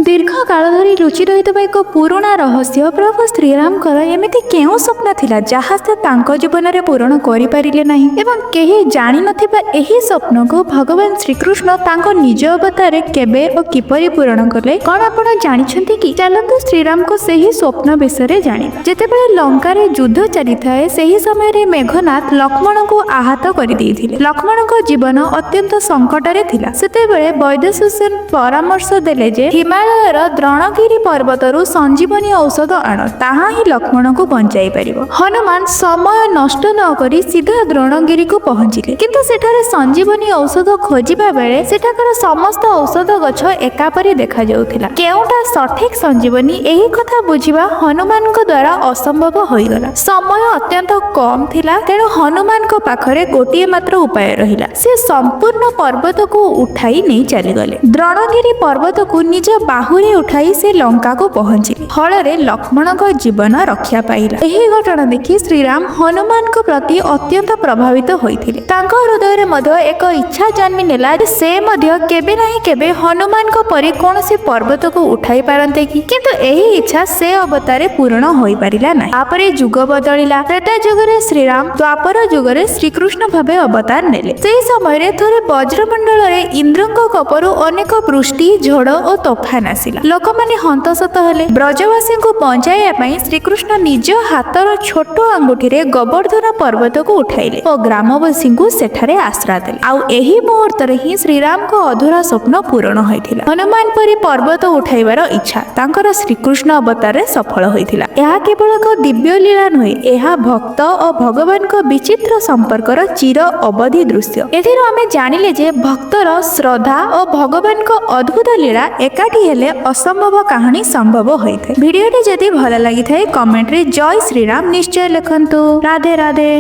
ଦୀର୍ଘ କାଳ ଧରି ଲୁଚି ରହିଥିବା ଏକ ପୁରୁଣା ରହସ୍ୟ, ପ୍ରଭୁ ଶ୍ରୀରାମଙ୍କର ଏମିତି କେଉଁ ସ୍ୱପ୍ନ ଥିଲା ଯାହା ସେ ତାଙ୍କ ଜୀବନରେ ପୂରଣ କରିପାରିଲେ ନାହିଁ? ଏବଂ କେହି ଜାଣିନଥିବା ଏହି ସ୍ୱପ୍ନକୁ ଭଗବାନ ଶ୍ରୀକୃଷ୍ଣ ତାଙ୍କ ନିଜ ଅବତାରରେ କେବେ ଓ କିପରି ପୂରଣ କଲେ, କଣ ଆପଣ ଜାଣିଛନ୍ତି କି? ଚାଲନ୍ତୁ ଶ୍ରୀରାମଙ୍କ ସେହି ସ୍ୱପ୍ନ ବିଷୟରେ ଜାଣିବା। ଯେତେବେଳେ ଲଙ୍କାରେ ଯୁଦ୍ଧ ଚାଲିଥାଏ, ସେହି ସମୟରେ ମେଘନାଥ ଲକ୍ଷ୍ମଣଙ୍କୁ ଆହତ କରିଦେଇଥିଲେ। ଲକ୍ଷ୍ମଣଙ୍କ ଜୀବନ ଅତ୍ୟନ୍ତ ସଙ୍କଟରେ ଥିଲା। ସେତେବେଳେ ବୈଦ୍ୟ ସୁସେନ ପରାମର୍ଶ ଦେଲେ ଯେ ହିମାଳୟର ଦ୍ରୋଣଗିରି ପର୍ବତରୁ ସଞ୍ଜୀବନୀ ଔଷଧ ଆଣ, ତାହା ହିଁ ଲକ୍ଷ୍ମଣଙ୍କୁ ବଞ୍ଚାଇ ପାରିବ। ହନୁମାନ ସମୟ ନଷ୍ଟ ନ କରି ସିଧା ଦ୍ରୋଣଗିରିକୁ ପହଞ୍ଚିଲେ। କିନ୍ତୁ ସେଠାରେ ସଞ୍ଜୀବନୀ ଔଷଧ ଖୋଜିବା ବେଳେ ସେଠାକାର ସମସ୍ତ ଔଷଧ ଗଛ ଏକାପରି ଦେଖାଯାଉଥିଲା। କେଉଁଟା ସଠିକ ସଞ୍ଜୀବନୀ, ଏହି କଥା ବୁଝିବା ହନୁମାନଙ୍କ ଦ୍ୱାରା ଅସମ୍ଭବ ହୋଇଗଲା। ସମୟ ଅତ୍ୟନ୍ତ କମ୍ ଥିଲା, ତେଣୁ ହନୁମାନଙ୍କ ପାଖରେ ଗୋଟିଏ ମାତ୍ର ଉପାୟ ରହିଲା। ସେ ସମ୍ପୂର୍ଣ୍ଣ ପର୍ବତକୁ ଉଠାଇ ନେଇ ଚାଲିଗଲେ। ଦ୍ରୋଣଗିରି ପର୍ବତକୁ ନିଜ ବାହୁରେ ଉଠାଇ ସେ ଲଙ୍କାକୁ ପହଞ୍ଚିଲେ। ଫଳରେ ଲକ୍ଷ୍ମଣଙ୍କ ଜୀବନ ରକ୍ଷା ପାଇଲା। ଏହି ଘଟଣା ଦେଖି ଶ୍ରୀରାମ ହନୁମାନଙ୍କ ପ୍ରତି ଅତ୍ୟନ୍ତ ପ୍ରଭାବିତ ହୋଇଥିଲେ। ତାଙ୍କ ହୃଦୟରେ ମଧ୍ୟ ଏକ ଇଚ୍ଛା ଜନ୍ମି ନେଲା ଯେ ସେ ମଧ୍ୟ କେବେ ନାହିଁ କେବେ ହନୁମାନଙ୍କ ପରି କୌଣସି ପର୍ବତକୁ ଉଠାଇ ପାରନ୍ତେ କି। କିନ୍ତୁ ଏହି ଇଚ୍ଛା ସେ ଅବତାରେ ପୂରଣ ହୋଇପାରିଲା ନାହିଁ। ତାପରେ ଯୁଗ ବଦଳିଲା। ତ୍ରେତା ଯୁଗରେ ଶ୍ରୀରାମ, ଦ୍ୱାପର ଯୁଗରେ ଶ୍ରୀକୃଷ୍ଣ ଭାବେ ଅବତାର ନେଲେ। ସେହି ସମୟରେ ଥରେ ବଜ୍ରମଣ୍ଡଳରେ ଇନ୍ଦ୍ରଙ୍କ କୋପରୁ ଅନେକ ବୃଷ୍ଟି, ଝଡ଼ ଓ ତୋଫାନ ଆସିଲା। ଲୋକମାନେ ହନ୍ତସନ୍ତ ହେଲେ। ବ୍ରଜବାସୀଙ୍କୁ ବଞ୍ଚାଇବା ପାଇଁ ଶ୍ରୀକୃଷ୍ଣ ନିଜ ହାତର ଛୋଟ ଆଙ୍ଗୁଠିରେ ଗୋବର୍ଦ୍ଧନ ପର୍ବତକୁ ଉଠାଇଲେ ଓ ଗ୍ରାମବାସୀଙ୍କୁ ସେଠାରେ ଆଶ୍ରା ଦେଲେ। ଆଉ ଏହି ମୁହୂର୍ତ୍ତରେ ହିଁ ଶ୍ରୀରାମଙ୍କ ଅଧୁରା ସ୍ୱପ୍ନ ପୂରଣ ହୋଇଥିଲା। ହନୁମାନ ପରି ପର୍ବତ ଉଠାଇବାର ଇଚ୍ଛା ତାଙ୍କର ଶ୍ରୀକୃଷ୍ଣ ଅବତାରରେ ସଫଳ ହୋଇଥିଲା। ଏହା କେବଳ ଏକ ଦିବ୍ୟ ଲୀଳା ନୁହେଁ, ଏହା ଭକ୍ତ ଓ ଭଗବାନଙ୍କ ବିଚିତ୍ର ସମ୍ପର୍କର ଚିର ଅବଧି ଦୃଶ୍ୟ। ଏଥିରୁ ଆମେ ଜାଣିଲେ ଯେ ଭକ୍ତର ଶ୍ରଦ୍ଧା ଓ ଭଗବାନଙ୍କ ଅଦ୍ଭୁତ ଲୀଳା ଏକାଠି ହେଲେ ଅସମ୍ଭବ କାହାଣୀ ସମ୍ଭବ ହୋଇଥାଏ। ଭିଡିଓଟି ଯଦି ଭଲ ଲାଗିଥାଏ, କମେଣ୍ଟରେ ଜୟ ଶ୍ରୀରାମ ନିଶ୍ଚୟ ଲେଖନ୍ତୁ। ରାଧେ ରାଧେ।